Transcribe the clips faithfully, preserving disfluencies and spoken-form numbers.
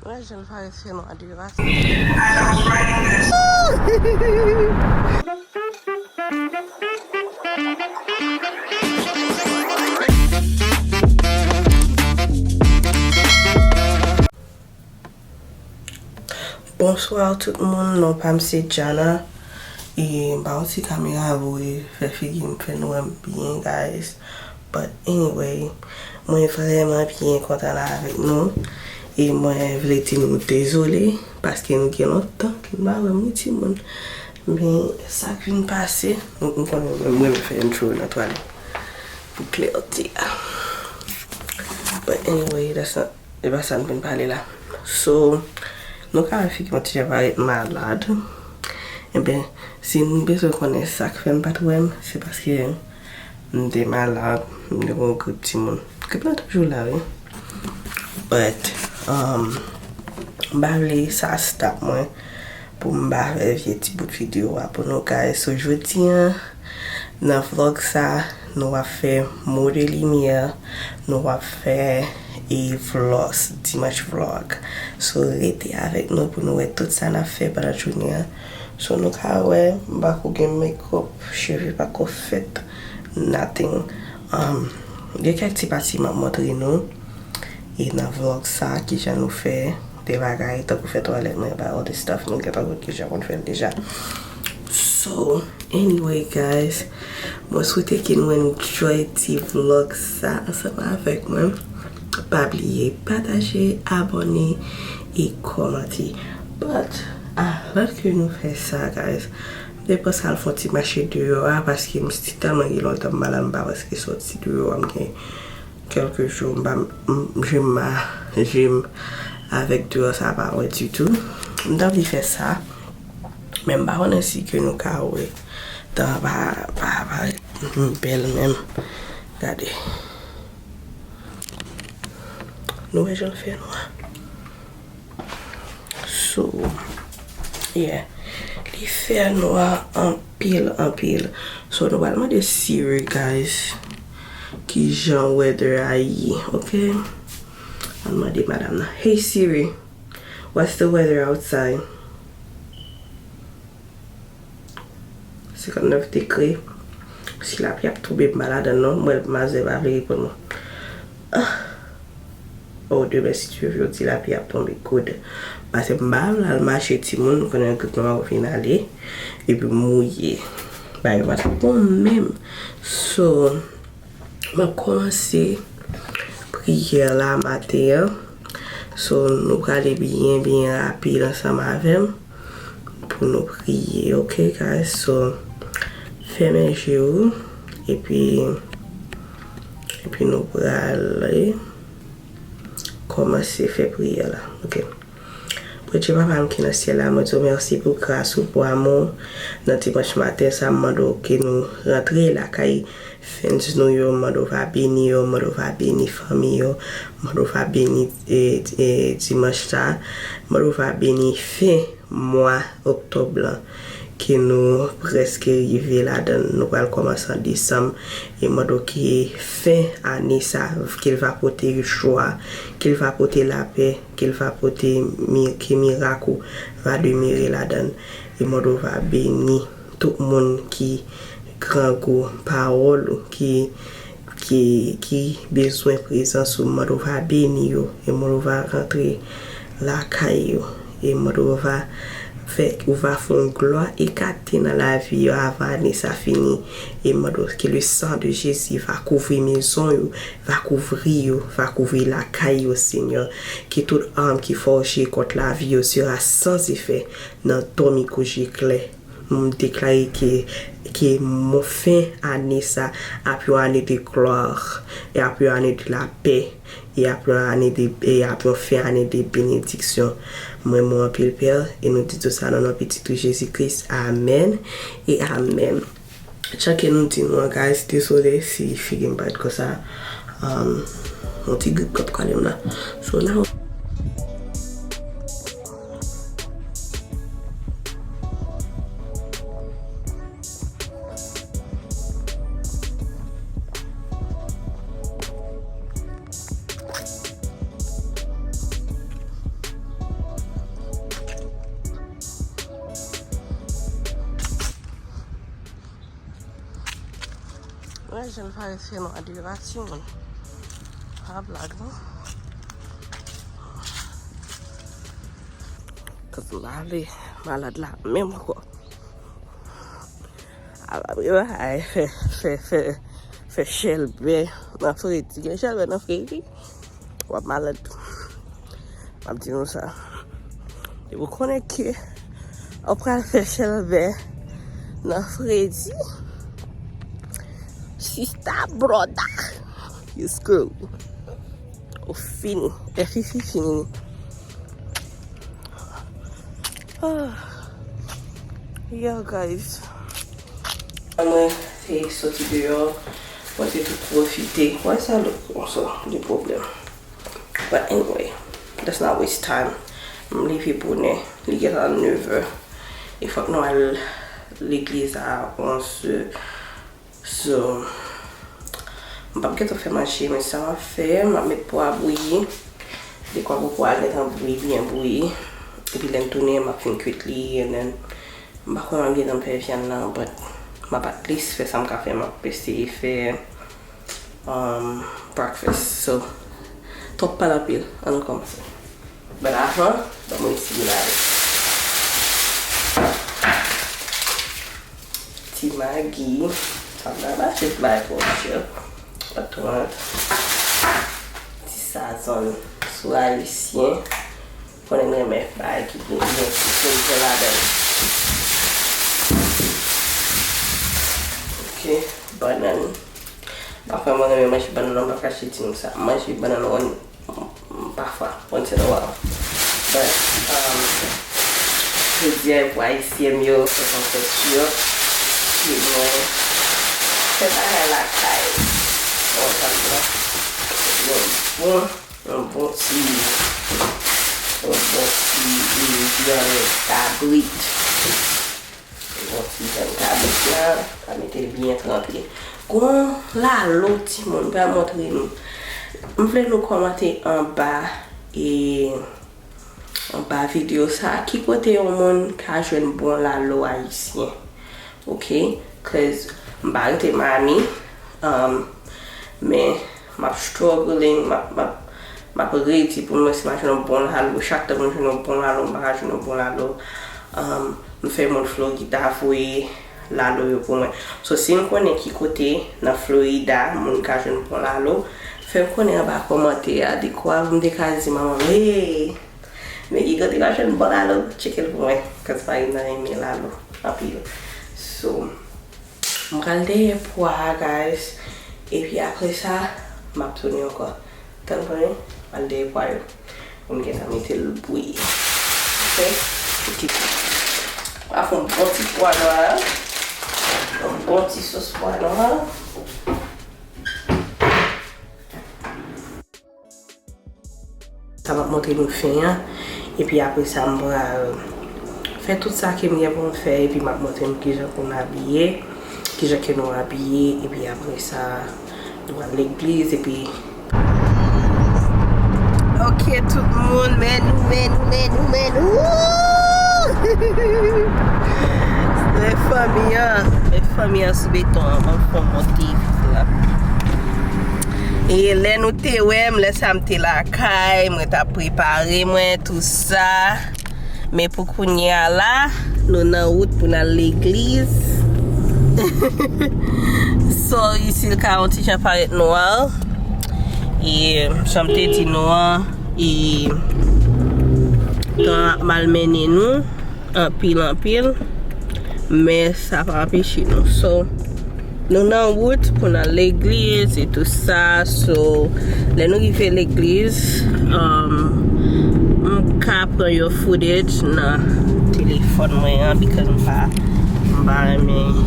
Wè jan l parèt fè nwa devan. Bonswa tout moun, non pa m se Jana. E m pa yon ti kamera vre, fè figi m fè nou wè m byen, guys. But anyway, mwen vrèman byen kontan la avèk nou. E mwen vle di nou dezole, paske nou gen lontan ke n pa wè m wi timoun. Men sa k vin pase, nou, nou konnen mwen, mwen fè intro nan twalèt pou klète a. But anyway, that's not, e pa sa n vin pale la. So, nou ka wè figi m ti jan parèt malad. Enben, si n bezwen konnen sa k fè n pa t wè m, se paske m te malad, m te gen yon grip timoun. Grip la toujou la, wi. But, um, m pa vle sa stop mwen pou m pa fè vye ti bout videyo a pou nou, guys. So, jodi a, nan vlog sa, nou ap fè mo de limyè, nou ap fè e vlog, dimanch vlog. So, rete avèk nou pou nou wè tout sa n ap fè pandan jounen an. So, nou ka wè, m pa ko gen makeup, cheve pa ko fèt, nothing. Um, gen kèk ti pati m ap montre nou. E nan vlog sa, kijan nou fè de bagay, tankou fè twalèt mwen, ba all the stuff, nou gentan konn kijan pou n fè l deja. So, anyway, guys, mwen swete ke nou enjoy ti vlog sa ansanm avèk mwen. Pa bliye pataje, abòne e kòmante. But, avan ke nou fè sa, guys, m te panse al fè yon ti mache deyò a, paske m si tèlman gen lontan m pa la, m pa prèske sòti deyò a, m gen kèlke jou, m pa, m, je m, je m avèk deyò sa pa wè ditou. M t anvi fè sa, men m pa konnen si ke nou ka wè tan pa, pa, pa bèl menm. Gade. Nou wè jan l fè nwa. So, yeah. Li fè nwa anpil, anpil. So, nou pral mande Siri, guys, kijan weather a ye, ok? Ann mande madanm nan. Hey Siri, what's the weather outside? Senkantnèf degre. Si lapli ap tonbe, m pa ladann non. M wè manzè pa vle reponn mwen. Ah. Oh, demen, si Dye vle, yo di lapli ap tonbe good. Paske m pa vle al mache timoun, m konnen grip mwen pa fin ale. Epi m mouye. Bagay yo pa t bon menm. So, m ap kòmanse priyè la maten an. So, nou prale byen, byen rapid ansanm avè m pou nou priye, ok, guys? So, fèmen je w, epi, epi nou prale kòmanse fè priyè la, ok? Bondye Papa m ki nan syèl la, mwen di w mèsi pou gras ou, pou amou w. Nan dimanch maten sa, m mande w ke nou rantre lakay fans nou yo, m mande w va beni yo, m mande w va beni fanmi yo, m mande w va beni, e, e, dimanch sa, m mande w va beni fen mwa oktòb lan, ke nou prèske rive ladan l. Nou pral kòmanse an desanm, e m mande w ke fen ane sa, ke l va pote jwa, ke l va pote lapè, ke l va pote mi-, ke mirak ou va demere ladan l. E mande w va beni tout moun ki grangou pawòl ou, ki, ki, ki bezwen prezans ou. Mande w va beni yo. E mande w va rantre lakay yo. E mande w va fè, ou va fè yon glwa ekate nan lavi yo avan ane sa fini. E mande w ke le sang de Jésus va kouvri mezon yo, va kouvri yo, va kouvri lakay yo, Senyè. Ke tout arm ki fòje kont lavi yo sera sans effet nan non Michael Jean Clair. M deklare ke, ke mon fen ane sa ap yon ane de glwa, e ap yon ane de lapè, e ap yon ane de, e ap yon fen ane de benediksyon. M renmen w anpil, Pè, e nou di tout sa nan non Pitit ou Jezi Kris. Amèn e amèn. Jan ke nou di nou an, guys, dezole si figi m parèt konsa. Um, yon ti grip k ap kale m la. So, la, Jan l parèt fè nwa devan timoun. Pa blag non. Kòz m pa vle malad la menm ankò. Ala prepare fè fè fè fè chèlbè nan fredi. Gen chèlbè nan fredi. W ap malad. M ap di nou sa. Depi w konnen ke w pral fè chèlbè nan fredi, sista, brother, you screw. Ou fini. F I F I fini. Ah. Yeah, guys. Mwen te soti deyò, mwen te tou pwofite. Wè sa lòt konsa, de pwoblèm. But anyway, let's not waste time. M leve bonè, li gentan nevè. E fòk nou al legliz a onzè. So, m p ap gentan fè manje, men sa m ap fè, m ap met pwa bouyi. Dekwa pou pwa a gentan bouyi, byen bouyi. Epi lè m tounen, m ap fin kwit li, and then, m pa konnen m ap gentan fè vyann nan, but m ap at least fè sa m ka fè, m ap eseye fè, um, breakfast. So, twòp pale anpil, ann kòmanse. But avan, ban mwen eseye lave. Ti magi. Sa m nan mache bay twò chè. Pa twò. Ti sazon sou ayisyen. Konnen m renmen bagay ki gen byen ti poivre ladan l. Ok, bannann. Pafwa mwen renmen manje bannann, mwen pa kache di nou sa. M manje bannann yon pafwa, once in a while. But, um, jodi a, pou ayisyen m yo, fè konfèt yo, ke mwen fè bagay lakay. Bon, sa m di la. Yon bon, yon bon ti, yon bon ti vyann kabrit. Yon ti vyann kabrit la, ka mete l byen tranpe. Gon lalo, timoun, m pral montre nou. M vle nou kòmante anba, e, anba videyo sa a. Ki kote yon moun ka jwenn bon lalo ayisyen? Ok? Cause m pa rete Miami, um, men m ap struggling, m ap, m ap, m ap redi pou mwen si m a jwenn yon bon lalo. Chak tan pou m jwenn yon bon lalo, m pa ka jwenn yon bon lalo. Um, m fè moun Florida voye lalo yo pou mwen. So, si n konnen ki kote nan Florida moun ka jwenn bon lalo, fè m konnen anba kòmantè a, dekwa pou m te ka di manman m, hey, men ki kote m ka jwenn bon lalo, tcheke l pou mwen, cause Marina renmen lalo anpil. So, m pral dèyè pwa a, guys. Epi apre sa, m ap tounen ankò. Tann pou mwen, m pral dèyè pwa yo. Pou m gentan mete l bouyi. Ok? Pou ti, m ap fè yon bon ti pwa nwa. Yon bon ti sos pwa nwa. Sa m ap montre nou fen an. Epi apre sa, m pral fè tout sa ke m gen pou m fè. Epi m ap montre nou kijan pou n abiye, kijan ke nou abiye. Epi apre sa, nou al legliz. Epi, ok, tout moun, men nou, men nou, men nou, men nou. Men fanmi an, men fanmi an sou beton an. Ban m fè yon monte vit la. E lè nou te wè m, lè sa m te lakay, mwen t ap prepare mwen, tou sa. Men pou kounye a la, nou nan wout pou n al legliz. Sorry si l ka yon ti jan parèt nwa. E jan m te di nou an, e tan ap malmennen nou anpil, anpil. Men sa pa anpeche nou. So, nou nan wout pou n al legliz e tou sa. So, lè nou rive legliz, um, m ka pran yon footage nan telefòn mwen an, because m pa, m pa renmen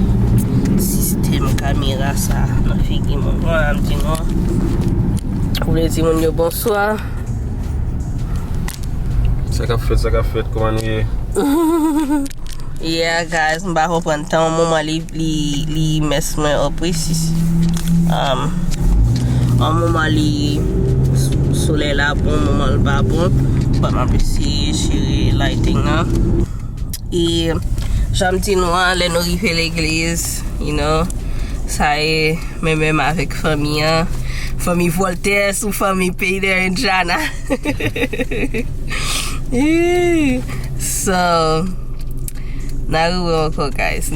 sistèm kamera sa nan figi moun. Mwen, m di nou, ou vle di moun yo bonswa. Sa k ap fèt, sa k ap fèt, kòman nou ye? Yeah, guys, m pa konprann. Tan yon moman li, li, li mès mwen opresis. Um, yon moman li, solèy la bon, moman l pa bon. But m ap eseye jere lighting nan. E jan m di nou an, lè nou rive legliz, you know, Sa e, mwen menm avèk fanmi an, fanmi Voltaire sou fanmi Peter and Jana. So, n a rewè ankò, guys.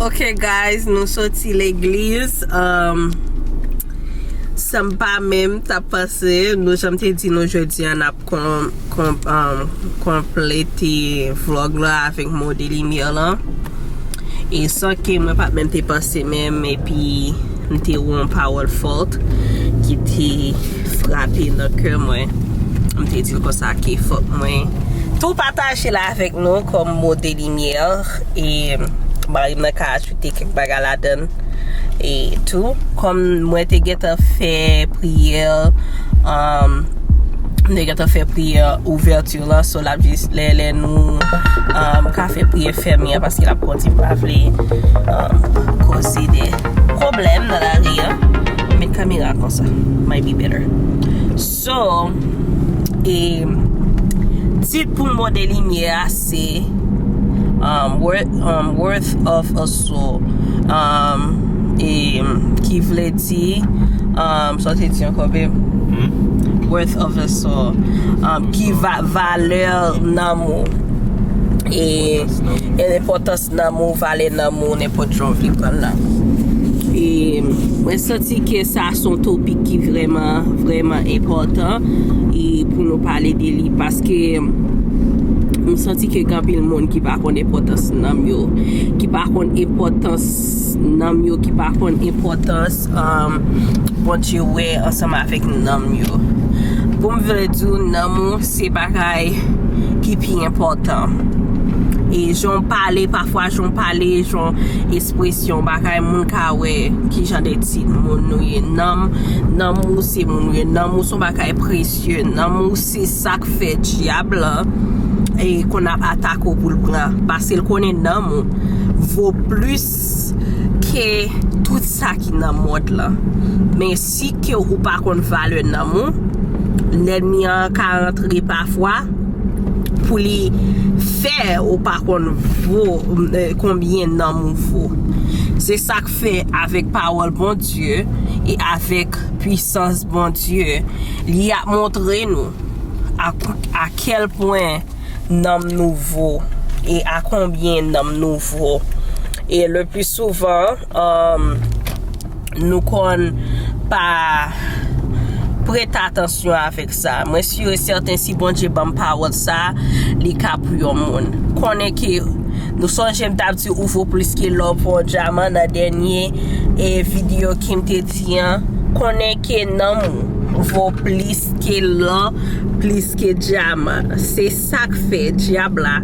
Ok, guys, nou soti legliz. Um, sa m pa menm t ap panse, nou, jan m te di nou, jodi a n ap kon, kon, um, konplete vlog la avèk mo de limyè lan. E san ke mwen pa t menm te panse menm, epi m te wè yon pawòl fò ki te frape nan kè mwen. M te di l konsa ke fòk mwen tou pataje l avèk nou kòm mo de limyè. E mari m nan ka ajoute kèk bagay ladan l e tou. Kòm mwen te gentan fè priyè, um, mwen te gentan fè priyè ouvèti lan, so l ap jis lè, lè nou, um, ka fè priyè fèmen an, paske l ap kondi, m pa vle, um, koze de pwoblèm nan lari an. Met kamera konsa, might be better. So, e, tit pou mo de limyè a se, um, worth, um, Worth of a Soul. Um, e, ki vle di, um, sa w te di ankò, babe? Worth of a Soul. Um, ki va, valè nanm ou. E, e enpòtans nanm ou, valè nanm ou, nenpòt jan w vle pran l la. E mwen santi ke sa se yon topik ki vrèman, vrèman enpòtan, e pou nou pale de li, paske m santi ke gen anpil moun ki pa konn enpòtans nanm yo, ki pa konn enpòtans nanm yo, ki pa konn enpòtans, um, Bondye wè ansanm avèk nanm yo. Pou m vle di w, nanm ou se bagay ki pi enpòtan. E jan w pale, pafwa jan w pale, jan w ekspresyon, bagay moun ka wè ki jan de tip moun nou ye. Nanm, nanm ou se moun ou ye. Nanm ou se yon bagay presye. Nanm ou se sa k fè dyab lan, e, konn ap atake w pou l pran. Paske l konnen nanm ou vo plis ke tout sa ki nan mond lan. Men si ke ou pa konn valè nanm ou, lènmi an ka rantre pafwa pou li fè ou pa konn vo, eh, konbyen nanm ou vo. Se sa k fè avèk pawòl Bondye e avèk pwisans Bondye, li ap montre nou a, a kèl pwen nanm nou vo e a konbyen nanm nou vo. E le pli souvan, um, nou konn pa prete atansyon avèk sa. Mwen si e sèten, si Bondye ban m pawòl sa, li ka pou yon moun. Konnen ke nou sonje m t ap di ou vo plis ke lò pou yon dyaman nan dènye, e, videyo ke m te di an. Konnen ke nanm ou vo plis ke lò, plis ke dyaman. Se sa k fè dyab la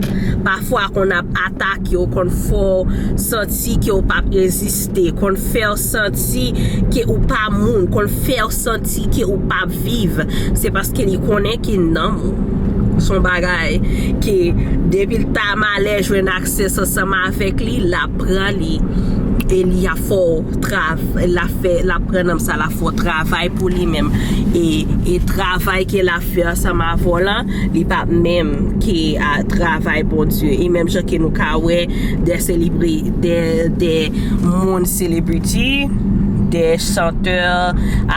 pafwa konn ap atake w, konn fè w santi ke w p ap egziste, konn fè w santi ke ou pa moun, konn fè w santi ke ou p ap viv. Se paske li konnen ke nanm ou se yon bagay ke depi l ta malè jwenn aksè ansanm avèk li, l ap pran li. E li ap fè w trav-, l ap fè, l ap pran nanm sa, l ap fè w travay pou li menm. E, e travay ke l ap fè ansanm avè w lan, li p ap menm ke a travay Bondye. E menm jan ke nou ka wè de selebri-, de, de moun celebrity, de chantè,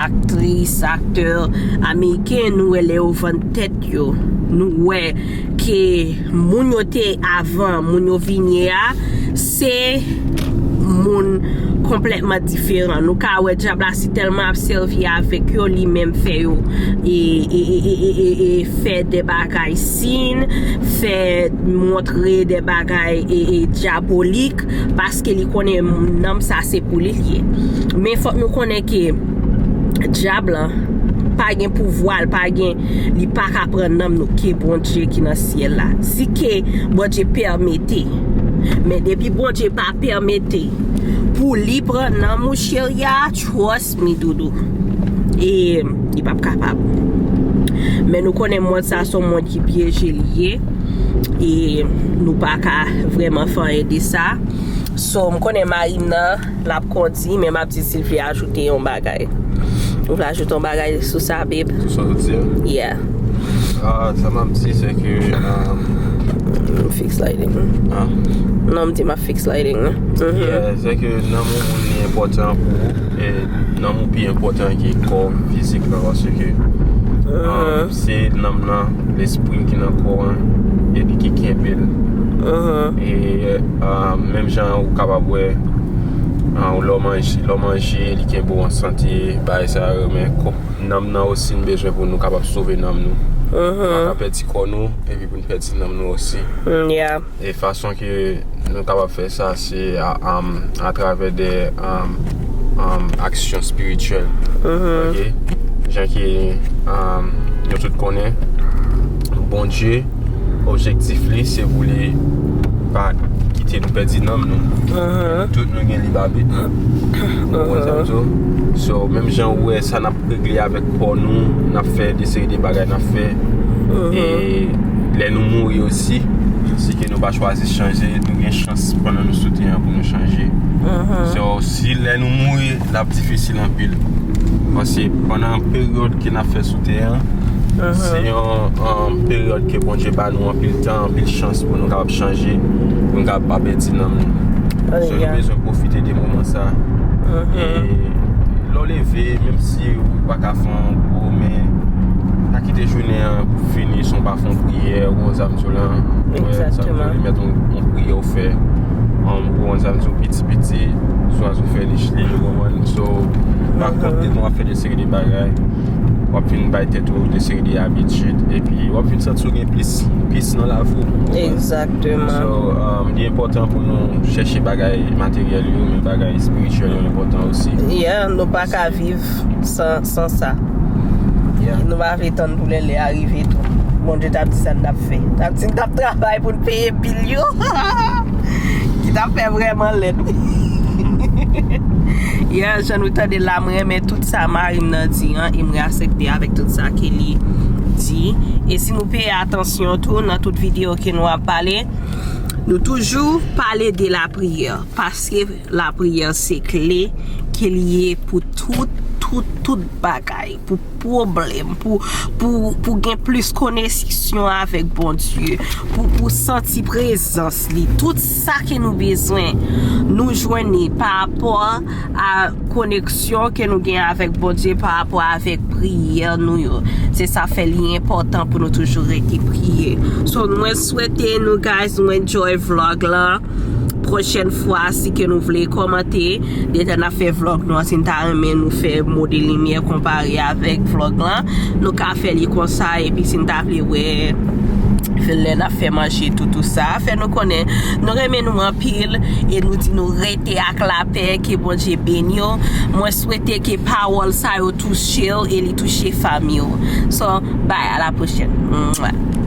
aktris, aktè ameriken, nou wè lè yo vann tèt yo. Nou wè ke moun yo te avan, moun yo vin ye a, se moun konplètman diferan. Nou ka wè dyab la si tèlman ap sèvi avèk yo, li menm fè yo e, e, e fè de bagay sin, fè montre de bagay e, e dyabolik, paske li konnen nanm sa se pou li l ye. Men fòk nou konnen ke dyab la pa gen pouvwa, l pa gen, li pa ka pran nanm nou ke Bondye ki nan syèl la. Si ke Bondye pèmete. Men depi Bondye pa pèmete pou li pran nanm ou cheri a, trust me, doudou. E li p ap kapab. Men nou konnen mond sa se yon mond ki pyeje li ye. E nou pa ka vrèman fè anyen de sa. So, m konnen mari m nan, l ap kondi, men m ap di si l vle ajoute yon bagay. Ou vle ajoute yon bagay sou sa, babe? Sou sa w di a? Yeah. Ah, sa m ap di, se ke, um, Fix lighting. Ah? Non, m di m ap fix lighting. Mhm. Yeah, se ke nanm yon moun li enpòtan pou ou, e nanm ou pi enpòtan ke kò fizik la, paske, um, se nanm nan, lespri ki nan kò an, e li ki kenbe l. Mhm. E, um, menm jan ou kapab wè, um, lè w manje, lè w manje, li kenbe w an sante, bagay sa yo, men kò, nanm nan osi, n bezwen pou nou kapab sove nanm nou. Mhm. Nou pa ka pèdi kò nou, epi pou n pèdi nanm nou osi. Mm, yeah. E fason ke nou kapab fè sa, se a, um, atravè de, um, um, aksyon espirityèl. Mhm. Ok? Jan ke, um, nou tout konnen, Bondye, objektif li, se pou li pa kite nou pèdi nanm nou. Mhm. Tout nou gen lib abit. Ou konprann sa m di w? So, menm jan ou wè sa n ap regle avèk kò nou, n ap fè de seri de bagay n ap fè. Mhm. E lè nou mouri osi, si ke nou pa chwazi chanje, nou gen chans pandan nou sou tè an pou nou chanje. Mhm. So, si lè nou mouri, l ap difisil anpil. Paske pandan peryòd ke n ap fè sou tè an, mhm, se yon, yon peryòd ke Bondye ba nou anpil tan, anpil chans pou nou kapab chanje, pou nou kapab pa pèdi nanm nou. So, nou bezwen pwofite de moman sa. Mhm. E lè w leve, menm si ou pa ka fè yon gwo, men pa kite jounen an pou fini san w pa fè yon priyè, ou konn sa m di w la. Ou konprann sa m di w, li mèt yon, yon priyè w fè. Um, ou konn sa m di w, piti piti, swa ou fè nich li, ou konprann. So, pa kont de tan w ap fè de seri de bagay, w ap vin bay tèt ou de seri de abitid, epi w ap vin santi w gen plis, plis nan lavi w. Egzakteman. So, um, li enpòtan pou nou chèche bagay materyèl yo, men bagay espirityèl yo enpòtan osi. Yeah, nou pa ka viv san, san sa. Yeah. Nou pa vle tann pou lè, lè a rive tou. Bondye t ap di sa n t ap fè. T ap di n t ap travay pou n peye bil yo. Ki t ap fè vrèman lèd. Yeah, jan nou tande la, m renmen tout sa mari m nan di an, e m resepte avèk tout sa ke li di. E si nou peye atansyon tou nan tout videyo ke nou ap pale, nou toujou pale de lapriyè, paske lapriyè se kle ke li ye pou tout, tout, tout bagay, pou pwoblèm, pou, pou, pou gen plis koneksyon avèk Bondye, pou, pou santi prezans li. Tout sa ke nou bezwen, nou jwenn li pa rapò a koneksyon ke nou gen avèk Bondye, pa rapò avèk priyè nou yo. Se sa fè li enpòtan pou nou toujou rete priye. So, mwen swete nou, guys, nou enjoy vlog la. Pwochèn fwa, si ke nou vle kòmante, detan n ap fè vlog nou an, si n ta renmen nou fè mode limyè konpare avèk vlog lan, nou ka fè li konsa, epi si n ta vle wè lè n ap fè manje tou, tou sa, fè nou konnen nou renmen nou anpil, e nou di nou rete ak lapè, ke Bondye beni w. Mwen swete ke pawòl sa yo touche w e li touche fanmi w. So, bye, a la pwochèn. Mwah.